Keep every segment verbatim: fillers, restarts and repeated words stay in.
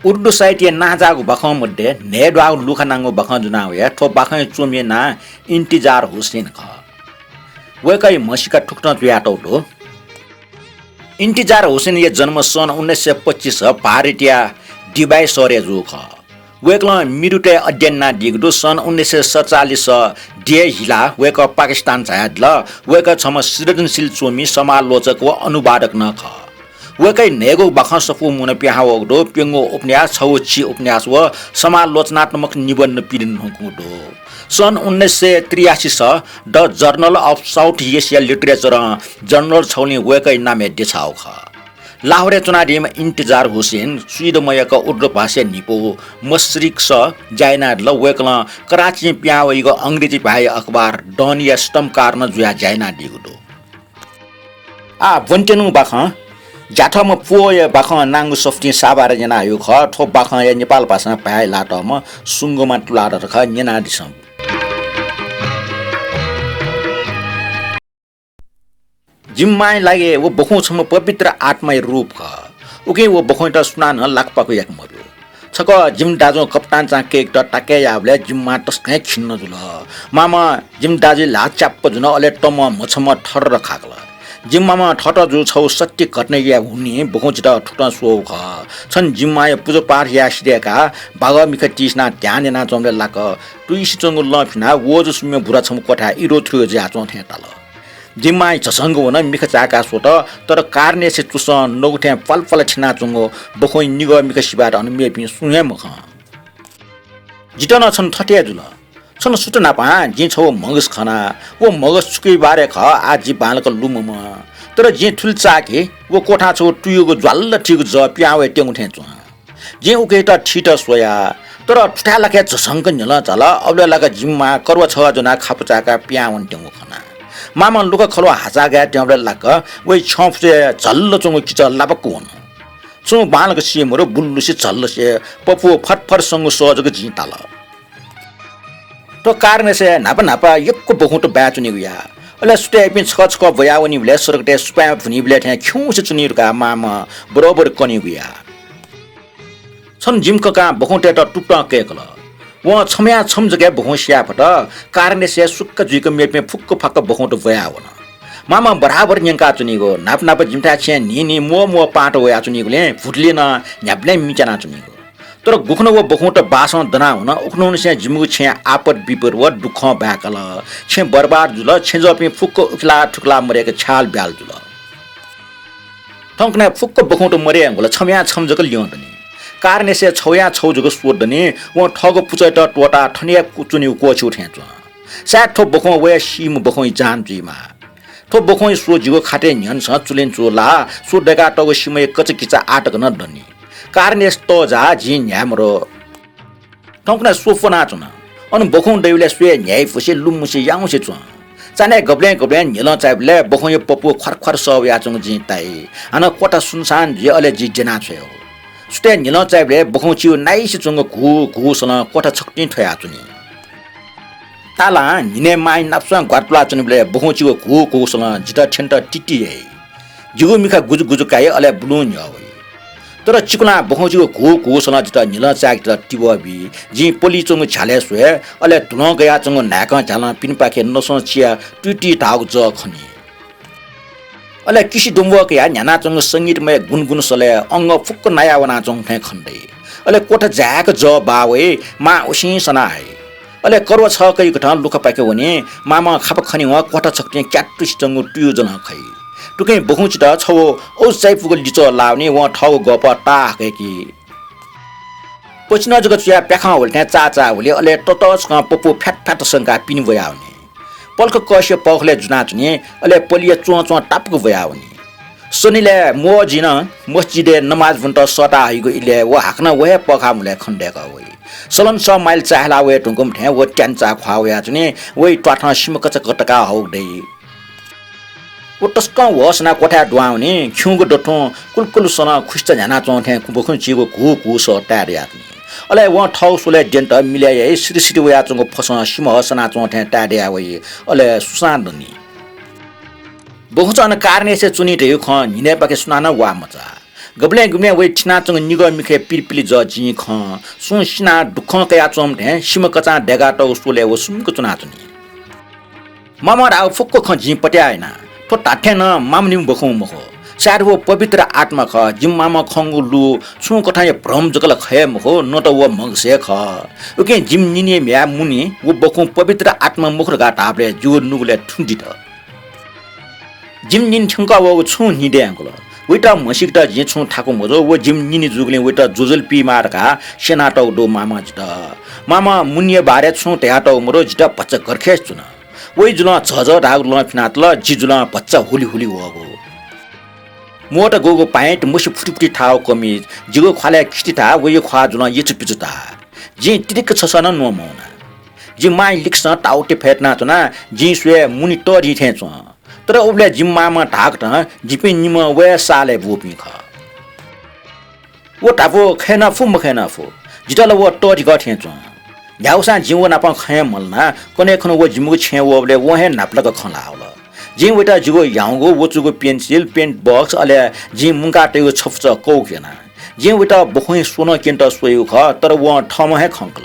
उर्दू साहित्यय् नांजाःगु बाखं मध्ये न्हय्द्वाःगु लुखा नांगु बाखं ज्वना वया। थ्व बाखंया च्वमि नां इन्तिजार हुसेन खः। वय्कःया म्हसीका थुकथं च्वयातःगु दु। इन्तिजार हुसेनया जन्म सन् उन्नाइस सय पच्चिस भारतया डिबाई शहरय् जूगु खः। वय्कलं मृत्युतय् अध्ययन यानादीगु दु। सन् उन्नाइस सय सतचालिस देय् हिलाः वय्कः पाकिस्तान झायादिल। वय्कः छम्ह सृजनशील च्वमि, समालोचक व अनुवादक नं खः। वय्कःया न्हय्गू बाखं सफू मुना पिहां वःगु दु। प्यंगू उपन्यास, छगू झी उपन्यास व समालोचनात्मक निबन्ध पिने धुंकूगु दु। सन् उन्नाइस सय त्रियासी स the journal of South Asia लिटरेचरं जर्नल छगुलिं वय्कःया नामय् देछाःगु खः। लाहोरय् च्वनादीम्ह इन्तिजार हुसेन स्वीदँ मय्कः उर्दू भाषाया न्हिपु मशरिकस ज्या यानादिल। वय्कलं कराचीं पिहां वइगु अंग्रेजी भाय् अखबार डनया स्तम्भकार नं जुयाः ज्या यानादीगु दु। आः ब्वनेत्यंगु बाखं ज्याथःम्ह पुवया बाखं नांगु सफुतिं साभार यानाहयागु खः। थ्व बाखंया नेपाल भाषां भाय् लातःम्ह सुंगुमा तुलाधर खः, न्यनादिसँ। जिमि मांया लागि व बखुं छम्ह पवित्र आत्माया रूप खः। उकिं व बखुंयात सुनानं लाकुपाकु याके मब्यू। छकः जिमि दाजुं कप्तानचां कय्केत ताके याःबलय् जिमि मां तसकं हे खिन्न जुल। मामं जिमि दाजुया ल्हाः च्याप्प जुन, अले तमं म्हछम्ह थरर खाकल। जिमि मामं थःत जूगु छगू सत्य घटनाया हुनिं बखुं जितः थुकथं स्वःगु खः। छन्हु जिमि मांया पुजापाठ याये सिधय्काः बागः मिखा तिसिनाः ध्यान यानाच्वंबलय् लाक्क तुइसे च्वंगु लं फिनाः वजु स्वम्ह बुरा छम्ह क्वथाय् इरो थुइरो जुयाच्वं थें ताल। जिमि मां झसंक वन, मिखा चाय्काः स्वत, तर कारणेसे चुसं नगु थें प्वालप्वाल थ्यनाच्वंगु बखुंया निगः मिखा सिबय्त अन मेपिं सुं हे मखं। जितः नं छन्हु थथे हे जुल। छन्हु सुथ न्हापां जिं छगू म्हगस खना। व म्हगस छुकिया बारे खः, आः जि बांलाक लुमंम्ह। तर जिं थुलि चाःकि व क्वथां छगू तुयुगु ज्वाल्ल थीगु जः पिहां वयात्यंगु थें च्वं। जिं उकियात थीत स्वया, तर थुथाय् लाक्क हे झसंक न्ह्यलं झाल। अबलय् लाक्क जिमि मां करुवा छगः ज्वनाः खापु चाय्काः पिहां वनात्यंगु खना। मामं लुखा खलुवा हाचाः गाय्त्यंबलय् लाक्क वया छ्यंफुसय् झल्ल च्वंगु किचः लाबक्क वन। छुं बांलाक सी मरु, बुल्लुसे झल्लसे पपुगु फरफर संगु सः जक जिं ताल। थ्व कारणेसे न्हापा न्हापा यक्व बखुंत बाय् च्वनीगु याः। अले सुथय् इपिं छकः छकः ब्वयावनीबलय् सडकतय् सुपाँय् भुनीबलय् थें खिउँसे च्वनी धकाः मामं बरोबर कनीगु याः। छन्हु जिमि ककां बखुंतय्त तुकथं कय्कल। वं छम्हया छम्ह जक हे बखुं सियाः फत। कारणेसे सुक्क जुइक मेपिं फुक्क फाक्क बखुंत ब्वयावन। मामं बराबर न्यंकाच्वनीगु। न्हापा न्हापा जिमिथाय् छेँय् न्हिं न्हिं म्वः म्वः पाहांत वयाच्वनीगुलिं भुतुलिं नं न्ह्याबलें मिचानाच्वनीगु। तर गुकथं व बखुंत बासं दनावन, उखुन्हुनिसें जिमिगु छेँय् आपत विपत व दुःखं बाय्काल। छेँ बरबाद जुल। छेँजःपिं फुक्क उखेला थुखेला मदय्क छ्याल ब्याल जुल। थौंकन्हय् फुक्क बखुंत मदये धुंकल, छम्हया छम्ह जक ल्यं दनि। कारणेसे छगूया छगू जक स्व दनि। वं थःगु पुचःयात त्वःताः थन हे च्वनेगु क्वःछिउ थें च्वं। सायद थ्व बखुं वया सीम्ह बखुंया जान जुइमाः। थ्व बखुंया स्व जिगु खातय् न्ह्यःनेसं चुलय् च्वलाः स्व दय्कातःगु सिमाया कचाकिचा आः तक नं दनि। कारणेसे तःजाः जिं न्ह्याये मरु। थौंकन्हय् स्व फ्वनाच्वन। अन बखुं दइबलय् स्वयाः न्ह्याइपुसे लुमुसे याउँसे च्वं। चान्हय् गबलें गबलें न्हिलं चाइबलय् बखुंया पपू ख्वार ख्वार सः वयाच्वंगु जिं ताइ। हानं क्वथा सुनसान जुइ, अले जि द्यनाछ्वये। सुथय् न्हिलं चाइबलय् बखुंचिगु नाइसे च्वंगु घू घू सलं क्वथा छकथिं थ्वयाच्वनी। तालां न्हिनय् मांया नापसं ग्वातुलाच्वनीबलय् बखुंचिगु घू घू सलं जितः थ्यनेत तिति याइ। जिगु मिखा गुजुगुजु काइ, अले बुलुं न्ह्यः वइ। तर चिकुलां बखुंचिगु घू घू सलं जितः न्हिलं चाय्केत तिबः बी। जिं पलिच्वंगु झ्यालय् स्वये, अले धुलं गयाच्वंगु न्हाय्कं झ्यालं पिनेपाखे नसं चियाः तुइतुइ धाःगु जः खनी। अले किसि दुम्वः कयाः न्ह्यानाच्वंगु संगीतमय गुनगुन सलय् अंग फुक्क नाया वनाच्वंगु थें खने दइ। अले क्वथा जाय्क जः बाः वइ, मां उसिं सना हइ। अले करुवा छगः कइकथं लुखापाखे वनी। मामं खापा खनेवं क्वथा छकथिं क्यातुसे च्वंगु तुयु जलं खइ। तुकथं बखुंचित छगू औ चायापुगु लिच्वः लावनी। वं थःगु गःपः ताहाकय्की। पछिनं जक चुयाः प्याखं ह्वले थें चाःचाः ह्वली, अले ततःसकं पपू फ्यात फ्यात संकाः पिने ब्वयावनी। पलख कःसिया पःखलय् जुनाच्वनी, अले पलिया च्वंच्वं तापाक ब्वयावनी। सनिलय् म्वःजिनं मस्जिदय् नमाज ब्वनेत सःता हइगु इलय् व हाकनं व हे पःखाः मुलय् खनेदय्कः वइ। सलनसः माइल चाःहिला वये धुंकूम्ह थें व त्यानचाः ख्वाः वयाच्वनी। वइ त्वाथं सिमा कचाक तकाः हःगु दइ। व तसकं होस सनाः क्वथाय् दुहां वनी। खिउँगु दथुं कुलकुल सलं खुसित न्ह्यानाच्वं थें बखुंचिगु घू घू सः ताये दयाच्वनी। अले वं थःगु स्वलय् द्यनेत मिलय् याइ। सिरिसिरि वयाच्वंगु फसं सिमह सनाच्वं थें ताये दया वइ। अले सुसां दनि। बखुंचा अन कारणेसे च्वनी धइगु खँ न्हिनय्पाखे सुनानं वाः मचाः। गबलें गुबलें वइ थिनाच्वंगु निगः मिखय् पिलिपिलि जः जिं खं। सुं सिनाः दुःखं कयाच्वंम्ह थें सिमा कचां दय्कातःगु स्वलय् व सुम्क च्वनाच्वनी। मामं धाःगु फुक्क खँ जिं पत्याः याना। थ्व धात्थें नं मामनिम्ह बखुं मखु। सायद व पवित्र आत्मा खः। जिमि मामं खंगु लु छुं कथंया भ्रम जक ला खः हे मखु, न त व म्हगस हे खः। उकिं जिमि निनिया म्ह्याय् मुनि व बखुं पवित्र आत्मा मखु धकाः धाःबलय् जिगु नुगलय् थुं दित। जिमि निन्हु थ्यंकः वःगु छुं न्हि दये धुंकल। वइत म्हसीकेत जिं छुं थाकु मजू। व जिमि निनि जूगुलिं वइत ज्वजलपी माः धकाः स्यनातःगु दु मामं जितः। मामं मुनिया बारे छुं धयातःगु मदु, जितः भचा गरखय् च्वन। वइ जुलं झःझः धाःगु लं फिनातल, जि जुलं भचा हुलिहुलि वःगु। मोट गुगु पाइन्ट, मुसि फुटिफुटि थाःगु कमिज, जिगु ख्वालय् खिति थाः, वइगु ख्वाः जुलं यचुपिचु थाः। जिं तिरिक्क छसः नं न्वँ मवना। जिमि मांया लिक्कसं ताउत्य फय्तनाच्वना, जिं स्वये मुनि तःधि थें च्वं। तर उबलय् जिमि मामं धाःकथं जिपिं निम्हं वये सालय् बूपिं खः। व धापू खय् नं फु, मखय् नं फु। जितः ला व तःधिकः थें च्वं। न्ह्यागुसां जिं व नाप खँ हे मल्हाना। कन्हय् खुन्हु व जिमिगु छेँय् वःबलय् वं हे न्हापालाक खँ ल्हाः वल। जिं वइत जिगु ह्याउँगु वचुगु पेन्सिल, पेन्ट बक्स, अले जिं मुंकातयागु छपुचः कौक याना। जिं वइत बखुंइ स्व नं क्यनेत स्वयागु खः, तर वं थःम्हं हे खंकल।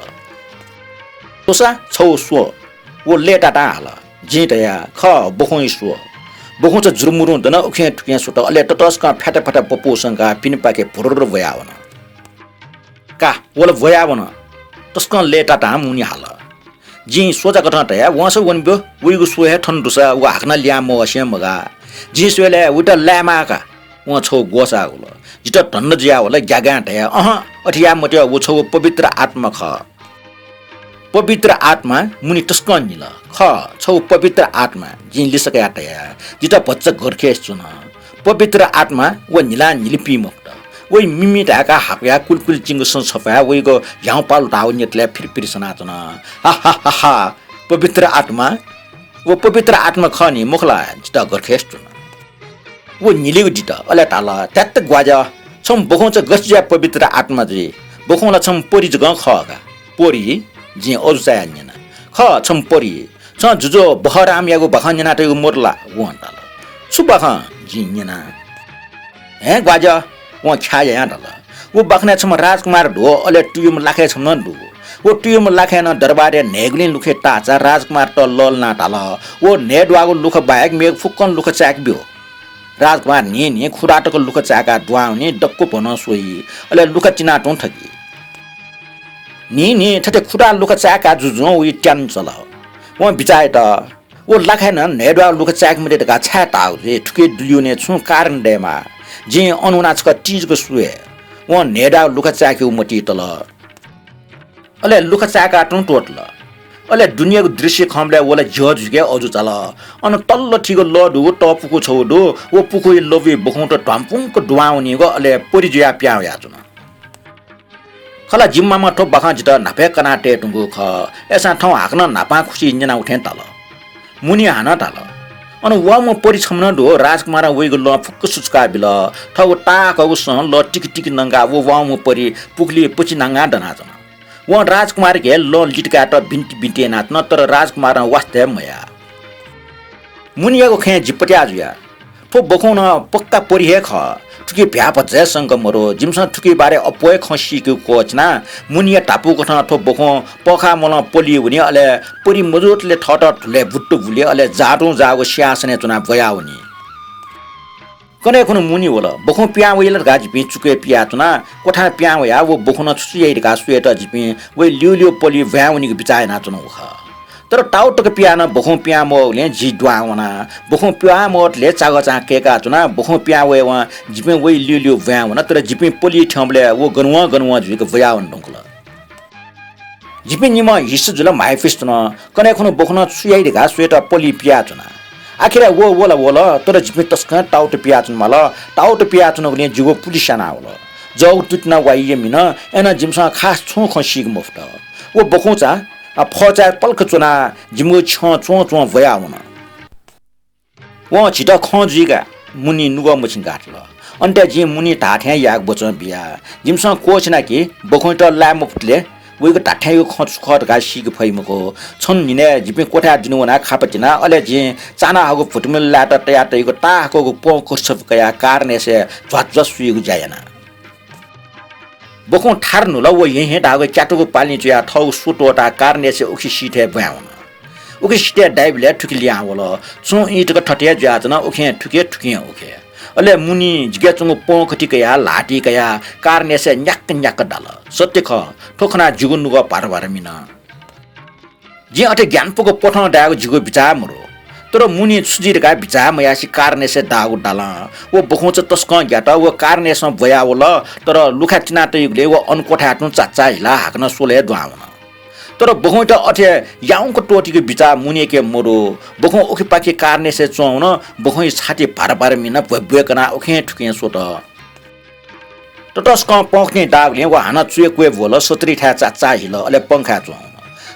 "स्वसा, छगू स्व।" व लय्तातां हाल। जिं धया, "खः, बखुंइ स्व।" बखुंचा जुरुमुरुं दन, उखें थुखें स्वत, अले ततसकं फ्याता फ्याता पपू संकाः पिनेपाखे भुर्र ब्वयावन। का, व ला ब्वयावन। तसकं लय्तातां मुनि हाल। जिं सोझा कथं धया, "वंसा वनेब्यु, वइगु स्व हे थन दुसा व हाकनं लिहां मवःसें मगाः।" जिं स्वयेलय् वइत लायेमाः का। वं छगू ग्वसाः उल। जितः धन्दा जुयावल, ग्याग्यां धया, "अहँ, अथे याये मते, व छगू पवित्र आत्मा खः।" "पवित्र आत्मा?" मुनि तसकं न्हिल। "खः, छगू पवित्र आत्मा।" जिं लिसः कयाः धया। जितः भचा गरखय् च्वन। पवित्र आत्मा व न्हिलां न्हिले पी मफुत। वइ मिमि धाय्काः हाकुयाः कुलिकुलि चिंगु सँ छपाय् वइगु ह्याउँपालु धाःगु न्यतलय् फिरफिर सनाच्वन। "हा हा हा हा, पवित्र आत्मा? व पवित्र आत्मा खः नि, मखु ला?" जितः गरखय् च्वन। व न्हिलेगु दित, अले धाल, "ध्यात्त ग्वाज्या, छम्ह बखुंचा गथे जुयाः पवित्र आत्मा जुइ? बखुं ला छम्ह परि जकं खः का।" "परि?" जिं अजू चायाः न्यना। "खः, छम्ह परि।" "छं जुजु बहरामयागु बाखं न्यनातयागु मदु ला?" वं धाल। "छु बाखं?" जिं न्यना। "हँ ग्वाज्या," वं ख्याः यायां धाल। "व बाखनय् छम्ह राजकुमार दु, अले तुयुम्ह लाखय् छम्ह नं दु। व तुयुम्ह लाखय् नं दरबारय् न्हय्गुलिं लुखय् ताःचा राजकुमारत लःल्हानाः धाल, व न्हय् द्वाःगु लुखा बाहेक मेगु फुक्कं लुखा चाय्के ब्यु। राजकुमार न्हिं न्हिं खुदा तक लुखा चाय्काः दुहां वनी, दक्व भनं स्वइ, अले लुखा तिनाः तुं थकी। न्हिं न्हिं थथे खुदा लुखा चाय्काः जुजुं वइ त्यान चल।" वं बिचाः यात, "व लाखय् नं न्हय् द्वाःगु लुखा चाय्के मते धकाः छाय् धाःगु जुइ? थुकिया दुल्युने छुं कारण दयेमाः। जिं अन वनाः छकः ति जक स्वये।" वं न्हय् द्वाःगु लुखा चाय्केगु मतिइ तल। अले लुखा चाय्काः तुं त्वःतल। अले दुनेयागु दृश्य खंबलय् व ला ज्यः जुइके अजू चाल। अन तल्ल थीगु लः दुगु तःपुखू छगू दु। व पुखूया लबुइ बखुंत ध्वामपुंक दुहां वनीगु, अले परि जुयाः पिहां वयाच्वन। खला, जिमि मामं थ्व बाखं जितः न्हापा हे कनाः तये धुंकूगु खः। अय्सां थौं हाकनं न्हापां खुसिइ न्यनागु थें धाल। मुनिं हानं धाल, "अन वःम्ह परि छम्ह नं दु, राजकुमारं वइगु लँ फुक्क सुचुकाः बिल। थःगु ताःहाकःगु सँ लः तिकि तिकि नंकाः व वःम्ह परि पुखुलिइ पचिनांगाः दनाच्वन। वं राजकुमारके लँ लित कायेत बिन्ति बिन्ति यानाच्वन, तर राजकुमारं वास्ता हे मयाः।" मुनियागु खँय् जि पत्याः जुया। थ्व बखुं नं पक्का परि हे खः। थुकी भ्याः भचा हे शंका मदु। जिमिसं थुकी बारे अप्वः हे खँ सीकेगु क्वःछिना। मुनिया धापू कथं थ्व बखुं पःखाः मलं पलिइ वनी, अले परि मजूतले थःत धुलय् बुत्तु बुली, अले जादुं जाःगु सिंहासनय् च्वनाः ब्वयावनी। कन्हय् खुन्हु मुनि वल। बखुं पिहां वइ ला धकाः जिपिं चुकय् पियाच्वना। क्वथां पिहां वयाः व बखुं नं छु छु याइ धकाः स्वयेत जिपिं वइ ल्यूल्यू पलिइ ब्वाँय् वनीगु बिचाः यानाच्वनागु खः। तर ताउ तक पिहां नं बखुं पिहां मवःगुलिं जि दुहां वना। बखुं पिहां मवतले चागःचां कय्काच्वना। बखुं पिहां वयेवं जिपिं वइ ल्यूल्यू ब्वाँय् वन, तर जिपिं पलिइ थ्यंबलय् व गनवं गनवं जुइक ब्वयावन धुंकल। जिपिं निम्हं हिस जुल, म्हाइपुसे च्वन। कन्हय् खुन्हु बखुं नं छु याइ धकाः स्वयेत पलिइ पियाच्वना। आखिरय् व वल वल, तर जिपिं तसकं ताउत पियाच्वनेमाल। ताउत पियाच्वनागुलिं जिगु पुलि स्यानावल। जःगु तुति नं वाइ यमिन, अय्नं जिमिसं खास छुं खँ सीके मफुत। व बखुंचा फचाय् पलख च्वनाः जिमिगु छ्यं च्वं च्वं ब्वयावन। वं झीत खँ जुइकाः मुनिइ नुगः मछिंकातल। अन्तय् जिं मुनिं धाःथें यायेगु वचं बिया। जिमिसं क्वःछिना कि बखुंयात लाये मफुतले वइगु धात्थेंयागु खँ छु खः धकाः सीके फइ मखु। छन्हु न्हिनय् जिपिं क्वथाय् दुने वनाः खापा तिना। अले जिं चाना हःगु भुतमिल लायेत तयातइगु ताहाकःगु पं कथुछपु कयाः कारणय्सय् झ्वात झ्वात स्वयेगु ज्या याना। बखुं थार न्हुल, व हें हें धाःगु क्यातुगु पालिं च्वयाः थःगु सु त्वःताः कारणेसे उखे सिथय् ब्वाँय् वन। उखे सिथय् दाइबलय् थुखे लिहां वल। छुं ई तक थथे जुयाच्वन, उखें थुखे, थुखें उखे। अले मुनिं जिके च्वंगु पंकथि कयाः ल्हातिइ कयाः कारणेसे न्याक्क न्याक्क दाल। सत्य खः, थ्व खनाः जिगु नुगः भार भार मिन। जिं अथे ग्यानापुक प्वथं दायेगु जिगु बिचाः मदु। तर मुनिं छु जुइ धकाः बिचाः मयासें कारणेसे दाःगु दालं। व बखुंचा तसकं ग्यात, व कारणेसं ब्वयावल, तर लुखा तिनातइगुलिं व अन क्वथाय् तुं चाचाः हिलाः हाकनं स्वलय् दुहां वन। तर बखुंयात अथे याउँक त्वःतीगु बिचाः मुनियाके मदु। बखुं उखेपाखे कारणेसे च्वं वन, बखुंया छाति भार भार मिनाः ब्वय् ब्वय् कनाः उखें थुखें स्वत। ततसकं पंकथिं दाःगुलिं व हानं च्वय् क्वय् ब्वल, सत्रीथाय् चाचाः हिल, अले पंखाय् च्वं वन।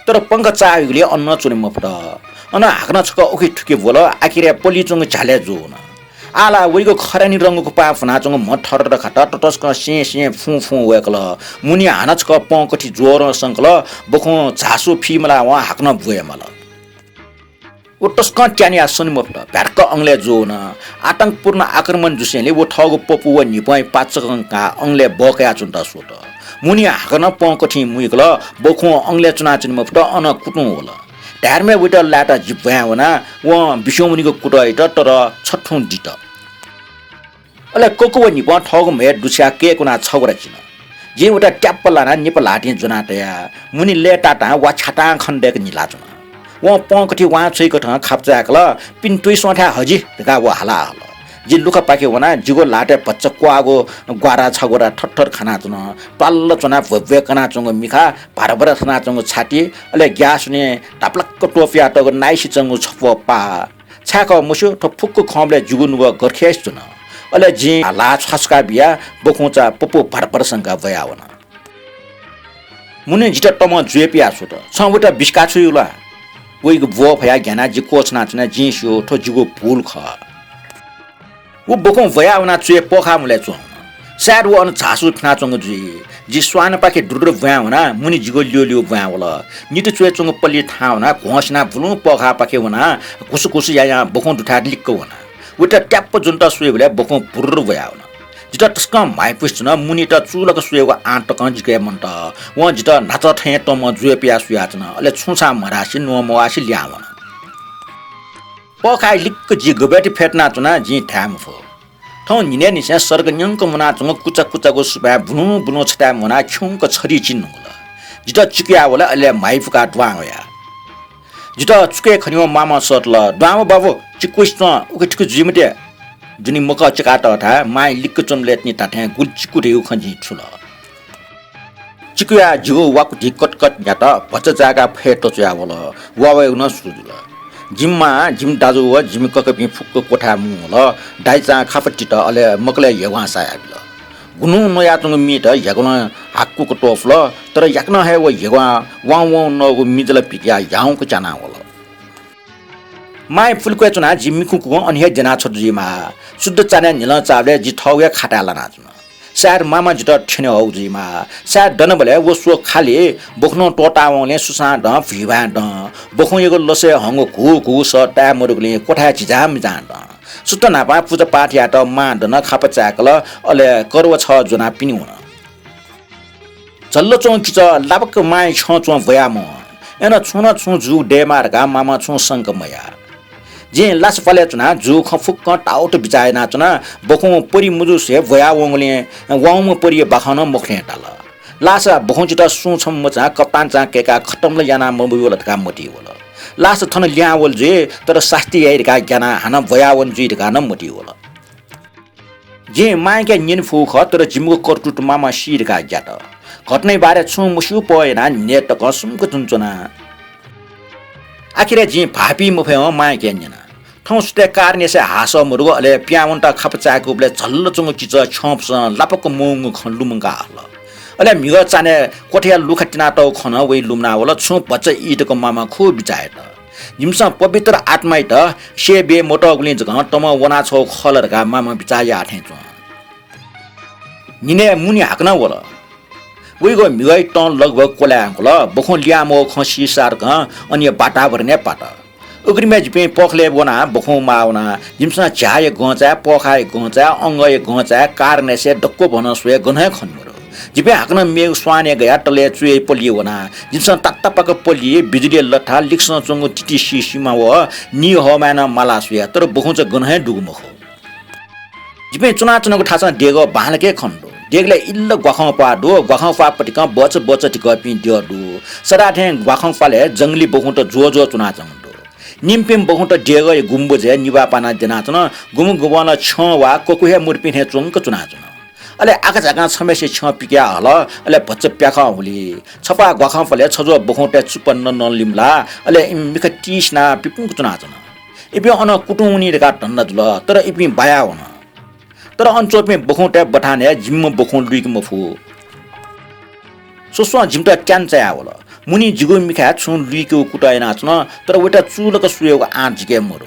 तर पंखा चाः वइगुलिं अन नं च्वने मफुत। अन हाकनं छकः उखे थुखे ब्वल, आखिरय् पलिच्वंगु झ्यालय् जू वन। आः ला वइगु खरानी रंगु कुपां फुनाच्वंगु म्ह थरथर खात, ततसकं सें सें फुं फुं वय्कल। मुनिं हानं छकः पंकथि ज्वरं संकल, बखुं झासु फीमलावं हाकनं ब्वये माल। व तसकं त्यानिया सने मफुत, भ्याक्क अंगलय् जू वन। आतंकपूर्ण आक्रमण जुसेंलि व थःगु पपू व न्हिपंया पाचकं काः अंगलय् बःकयाच्वनेत स्वत। मुनिं हाकनं पंकथिं मुइकल, बखुं अंगलय् च्वनाच्वने मफुत, अन कुतुं वल। धायेधुनय् वइत लायेत जि ब्वाँय् वना, वं बिस्युं वनीगु कुतः यात, तर छथुं दित। अले ककु व न्हिपं थःगु म्हय् दुछ्याः कय्कुनाः छगू रा चिन। जिं वइत ट्याप्प लानाः निपा ल्हातिं ज्वनाः तया। मुनि लय्तातां वा छ्यातां खनेदय्क न्हिलाच्वन। वं पंकथि वां छ्वइकथं खापचाय्कल, पिने तुइस्वंथाय् हजि धकाः व हाला हल। जि लुखापाखे वनाः जिगु ल्हातय् भचा क्वाःगु ग्वारा छगू रा थरथर खानाच्वन। प्वाल्ल च्वनाः भ्वय्भ्वय् कनाच्वंगु मिखा, भारभर थनाच्वंगु छाति, अले ग्यासुने धाप्लाक्क त्वपुयातःगु नाइसिच्वंगु छप्वः पाः। छाय्कः मस्यू, थ्व फुक्क खंबलय् जिगु नुगः गरखय्सि च्वन। अले जिं ल्हाः छ्वाछ्वका बियाः बखुंचा पपू भरभर संकाः ब्वयावन। मुनिं जितः तमं ज्वय् पियाः स्वत, छं वइत बिस्काः छु यू ला? वइगु ब्वः फयाः ग्यानाः जि क्वछुनाच्वना, जिं स्यू, थ्व जिगु भूल खः। व बखुं ब्वयावनाः च्वय् पःखाः मुलय् च्वं वन। सायद व अन झासु फिनाच्वंगु जुइ। जि स्वानपाखे दुरुदुरु ब्वाँय् वनाः मुनि जिगु ल्यूल्यू ब्वाँय् वल। नितु च्वय् च्वंगु पलि थाहां वनाः घ्वं सिनाः बुलुं पःखाःपाखे वनाः घुसुघुसु यायां बखुं दुथाय् लिक्क वन। वइत ट्याप्प ज्वनेत स्वयेबलय् बखुं भुर्र ब्वयावन। जितः तसकं म्हाइपुसे च्वन, मुनित चूलाक स्वयेगु आँट तकं जिके मन्त। वं जितः न्हाचः थें तमं ज्वय् पियाः स्वयाच्वन, अले छुं छां मधासे न्ववासे लिहां वन। पःखाः लिक्क जि गबय्ति फ्यतुनाच्वना, जिं धाये मफु। थौं न्हिनय्‌निसें सर्ग न्यंक मुनाच्वंगु कुचा कुचागु सुपाँय् बुलुं बुलुं छताय् मुनाः खिउँक छधी चिने धुंकल। जितः चिकुयाः वल, अले म्हाइपुकाः दुहां वया। जितः चुकय् खनेवं मामं सःतल, दुहां व बाबु, चिकुसे च्वँ, उखे थुखे जुइ मते। दुने मकः चिकातःथाय् मांया लिक्क च्वंबलय् तिनि धात्थें गुलि चिकु धइगु खँ जिं छुल। चिकुयाः जिगु वाकुधि कतकत न्यात, भचा जाय्काः फय् तच्वया वल। वा वयेगु नं सुरु जुल। जिमि मां, जिमि दाजु व जिमि ककापिं फुक्क क्वथाय् मुंवल। दाइचां खापा तित, अले मकलय् ह्यग्वां सायाबिल। गुन्हुं नयाच्वंगु मीत ह्यग्वलं हाकुक त्वपुल, तर याकनं हे व ह्यग्वां वां वां नःगु मिजला पिकयाः ह्याउँक च्यानावल। मांया पुलिक्वय् च्वनाः जि मिखुकुं अन हे द्यनाछ्वत जुइमाः। शुद्ध चान्हय् न्हिलं चाःबलय् जि थःगु हे खाताय् लानाच्वन। सायद मामां जितः थ्यने हःगु जुइमाः। सायद दनाबलय् व स्व खालि। बखुनं त्वःतावंगुलिं सुसां दं, भुइभाँय् दं। बखुंयागु लसय् हंगु घुघुघु सः ताये मदुगुलिं क्वथाय् झिझांमिझां दं। सुथ न्हापां पुजापाठ यायेत मां दन, खापा चाय्कल, अले करवा छः ज्वनाः पिने वन। झल्ल च्वंगु किचः लापक मांया छ्यं च्वं ब्वयाः मवं। अय्नं छुं न छुं जूगु दयेमाः धकाः मामं छुं संका मयाः। जिं लासा प्वालय् च्वनाः जूगु खँ फुक्कं ताउत बिचाः यानाच्वना। बखुं परि मुजुसे ब्वयावंगुलिं वाउँम्ह परिया बाखं नं मखु थें ताल। लासा बखुं जितः सुं छम्ह मचां कप्तानचां कय्काः खतम ला याना मबी वल धकाः मतिइ वल। लासा थन लिहां वल जुइ, तर सास्ती याइ धकाः ग्यानाः हानं ब्वयावन जुइ धकाः नं मतिइ वल। जिं मांयाके न्यने फुगु खः, तर जिमिगु करतुत मामं सी धकाः ग्यात। घटनाया बारे छुं मस्यूपः यानाः न्हिनय् तकं सुम्क तुं च्वना। आखिरय् जिं भाःपी मफयेवं मांयाके न्यना। थौं सुथय् कारणेसे हासः मदुगु, अले पिहां वनेत खापा चाय्कूबलय् झल्ल च्वंगु किचः छ्यंफुसं लापक मवंगु खँ लुमंका हल। अले म्हिगः चान्हय् क्वथाया लुखा तिनातःगु खँ नं वइ लुमना वल, छुं भचा ई तक मामं खुब बिचाः यात। जिमिसं पवित्र आत्मायात सय् ब्यये मतःगुलिं जकं तमं वनाछ्वःगु खः ला धकाः मामं बिचाः याः थें च्वं। न्हिनय् मुनि हाकनं वल। वइगु म्हिगःया तं लगभग क्वलाये धुंकल। बखुं लिहां मवःगु खँ सीसां तकं अनया वातावरणय् पात। अग्रिमय् जिपिं पःखालय् वनाः बखुं माः वना। जिमिसं झ्याःया गंचाय्, पःखाःया गंचाय्, अंगःया गंचाय्, कारणेसे दक्व भनं स्वये गनं हे खने मदु। जिपिं हाकनं मेगु स्वानय् गयाः तलय् च्वय् पलिइ वना। जिमिसं तात्तापाक पलिइ बिजुलिया लथाय् लिकसं च्वंगु तिति सिसिमा व निहःमाय् नं माला स्वया, तर बखुंचा गन हे दुगु मखु। जिपिं च्वनाच्वनागु थासं देगः बांलाक हे खने दु। देगलय् इल्ल ग्वाखं प्वाः दु, ग्वाखं प्वाः पतिकं बच बच धिकःपिं द्यः दु। सदां थें ग्वाखं प्वालय् जंगली बखुंत ज्वःज्वः च्वनाच्वंगु दु। निम्हपिं बखुंत देगःया गुम्बुजय् निभाः पानाः द्यनाच्वन, गुम्ह गुम्हं नं छ्यं वा क्वकू हे मदुपिं थें च्वंक च्वनाच्वन। अले आकाझाकां छम्हय्सिया छ्यं पिकयाः हल, अले भचा प्याखं हुली। छपाः ग्वाखं प्वालय् छज्वः बखुंतय् चुप्पा नँ नँ लिमलाः, अले इमि मिखा तिसिनाः पिपुंक च्वनाच्वन। इपिं अनं कुतुं वनी धकाः धन्दा जुल, तर इपिं बायाः वन। तर अन च्वंपिं बखुंतय् बथानय् जिमिम्ह बखुं लुइके मफु। स्वस्वं जिमित त्यान चायावल। मुनिं जिगु मिखाय् छुं लुइकेगु कुतः यानाच्वन, तर वयात चूलक स्वयेगु आँट जिके मदु।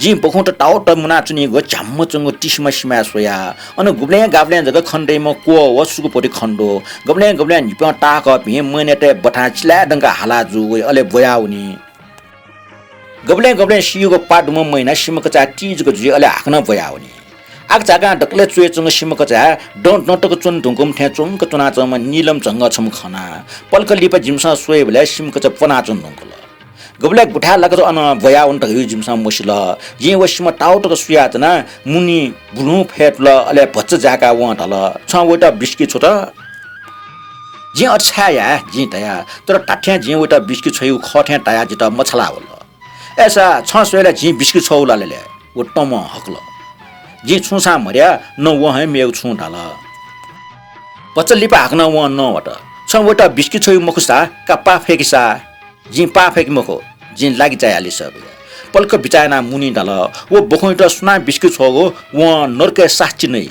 जिं बखुंत ताउत मुनाच्वनीगु झ्याम्म च्वंगु तिसिमा सिमाय् स्वया। अन गुबलें गाबलें जक खने दइम्ह क्वः व सुकुपति खने दु। गबलें गबलें न्हिपं ताःकःपिं मैनातय् बथां चिलाय् दंकाः हाला जू वइ, अले ब्वयावनी। गबलें गबलें सीगु प्वाः दुम्ह मैना सिमा कचाय् ती जक जुइ, अले हाकनं ब्वयावनी। आकाझाकां दकलय् च्वय् च्वंगु सिमा कचाय् दँ दँ तक च्वने धुंकूम्ह थें च्वंक च्वनाच्वंम्ह नीलम झंगः छम्ह खना। पलख लिपा जिमिसं स्वयेबलय् सिमा कचा प्वनाच्वने धुंकल। गबलय् गुथाय् लाकाच्वन अन ब्वयावन धकाः जिमिसं मसिल। जिं व सिमा ताउतक सुयाच्वना, मुनि बुलुं फय्तुल, अले भचा जाय्काः वं धाल, "छं वयात बिस्की छ्वत?" "जिं अथे छाय् याये?" जिं धया, तर धात्थें जिं वयात बिस्की छ्वइगु खः थें धयाः जितः मछालावल। "अय्सा छं स्वये ला जिं बिस्की छ्वःगु ला ले?" व तमं हकल। जिं छुं छां मधया, न वं हे मेगु छुं धाल। भचा लिपा हाकनं वं नवात। "छं वयात बिस्की छ्वइगु मखुसा, का पाः फय्किसा?" "जिं पाः फय्के मखु।" जिं लागि चायाः लिसः बिया। पलख बिचाः यानाः मुनिं धाल, "व बखुंयात सुनां बिस्की छ्वःगु वं नरकय् सास्ती नइ।"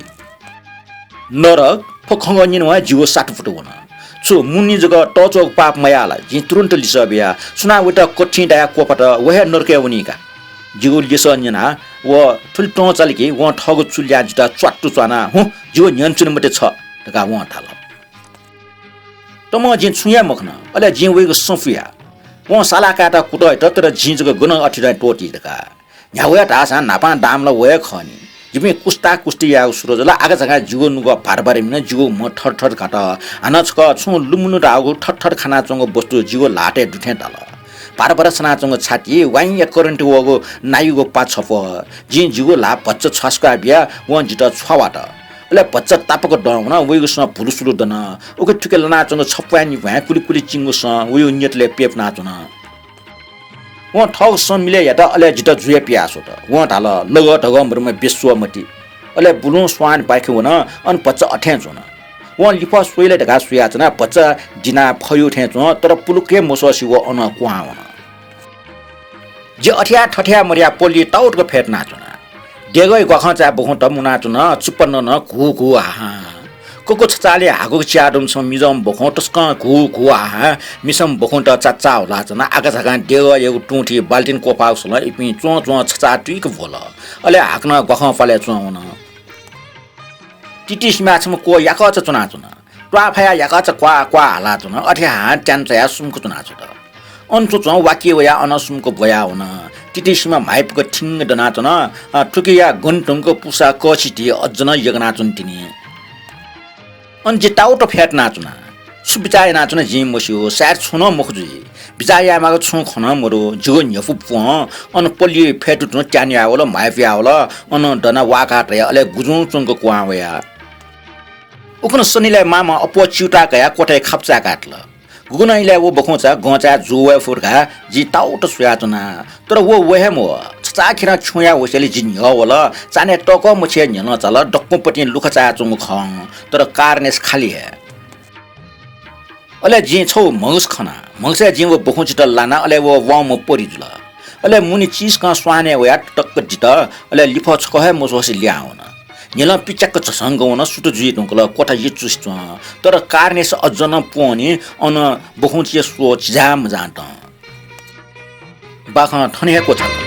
"नरक?" थ्व खँ न्यनेवं जिगु सातुपुतु वन। "छु मुनिं जक तःच्वःगु पाप मयाः ला?" जिं तुरुन्त लिसः बिया। "सुनां वयात कथि धयाः क्वफात, व हे नरकय् वनी का।" जिगु लिसः न्यनाः व थुलि त्वंचाल कि वं थःगु चुलियां जितः च्वात्तु च्वानाः, "हुँ, जिगु न्ह्यःने च्वने मते छ," धकाः वं धाल। तमं जिं छुं हे मखना, अले जिं वइगु सँ पुया। वं सालाः कायेत कुतः यात, तर जिं जक गन अथे दँ त्वःती धकाः। न्ह्यागु हे धाःसां न्हापां दाम ला व हे खः नि। जिपिं कुस्ता कुस्ती यायेगु सुरु जुल। आकाझाकां जिगु नुगः भार भार मिन, जिगु म्ह थर थर घात। हानं छकः छुं लुमलु धाःगु थर थर खानाच्वंगु वस्तु जिगु ल्हातय् दु थें धाल। भार भार सनाच्वंगु छाति वाइँया करेन्ट वःगु नायुगु पा छपः। जिं जिगु ल्हाः भचा छ्वासुका बिया, वं जितः छ्वावात। अले भचा तापाक दं वन, वइगु सँ भुलुसुलु दन। उखे थुखे लानाच्वंगु छप्वाय् निप्वाय् कुलिकुलि चिंगु सँ वइगु न्यतलय् प्यपुनाच्वन। वं थःगु सँ मिलय् यात, अले जितः जुया पिया स्वत। वं धाल, "लगः धगः मदुम्ह बेस्वः मति।" अले बुलुं स्वान पाखे वन, अन भचा अथें च्वन। वं लिफः स्वइ ला धकाः सुयाच्वना, भचा दिनाः फयू थें च्वन, तर पुलुक्क हे मस्वःसे व अनं क्वहां वन। जि अथे याये थथे याये मदयाः पलिइ ताउतक फय्तनाच्वना। देगःया ग्वाखंचाय् बखुंत मुनाच्वन, चुप्पा नँ नँ घू घू हाहां। ककु छचालय् हाकुक चियादुम्ह छम्ह मिजंम्ह बखुं तसकं घू घू हाहां मिसाम्ह बखुंत चाचाः हुलाच्वन। आकाझाकां देगःयागु तुं थी बाल्टिन क्वफाःगु सलं इपिं च्वं च्वं छचाः तुइक ब्वल। अले हाकनं ग्वाखं प्वालय् च्वं वन। तितिसिमाय् छम्ह क्वः याकःचा च्वनाच्वन। त्वाःफायाः याकःचा क्वाः क्वाः हालाच्वन। अथे हाहां त्यान चायाः सुम्क च्वनाछ्वत। अन च्वंच्वं वाकी वयाः अन सुम्क ब्वयावन। तितिसिमा म्हाइपुक थिंग दनाच्वन। अ, थुकिया गन धुंक पुसा कःसिति अज्ज नं यगनाच्वन तिनि। अन जि ताउत फय्तनाच्वना। छु बिचाः यानाच्वना जिं मस्यू, सायद छुं नं मखु जुइ। बिचाः यायेमाःगु छुं खँ नं मदु। जिगु न्ह्यपु प्वं अन पलिइ फय्तुतुं त्यान याः वल, म्हाइपुया वल, अन दनाः वाकाः तया, अले गुजुं च्वंक क्वहां वया। उखुन्हु सनिलय् मांम्हं अप्वः चिउता कयाः क्वथाय् खापु चाय्कातल। गुगुं नं इलय् व बखुंचा गंचाय् जू वये फु धकाः जिं ताउत स्वयाच्वना। तर व व हे मवः। छचाःखेरं खिउँया वसेंलि जि न्ह्यः वल। चान्हय् तःकः मछि हे न्ह्यलं चाल, दक्वंपतिं लुखा चायाच्वंगु खं, तर कारनेस खालि हे। अले जिं छगू म्हगस खना। म्हगसय् जिं व बखुंचित लाना, अले व वंम्ह परि जुल। अले मुनि चिसकं स्वानय् वयाः टक्क दित। अले लिफः छकः हे मस्वःसे लिहां वन। न्ह्यलं पिच्याक्क झसंक वन, सुथ जुइ धुंकल, क्वथा यचुसे च्वं। तर कारनेस अज्ज नं प्वंनि, अन बखुंचिया स्वः चिझां मझां दं। बाखं थन हे क्वचाल।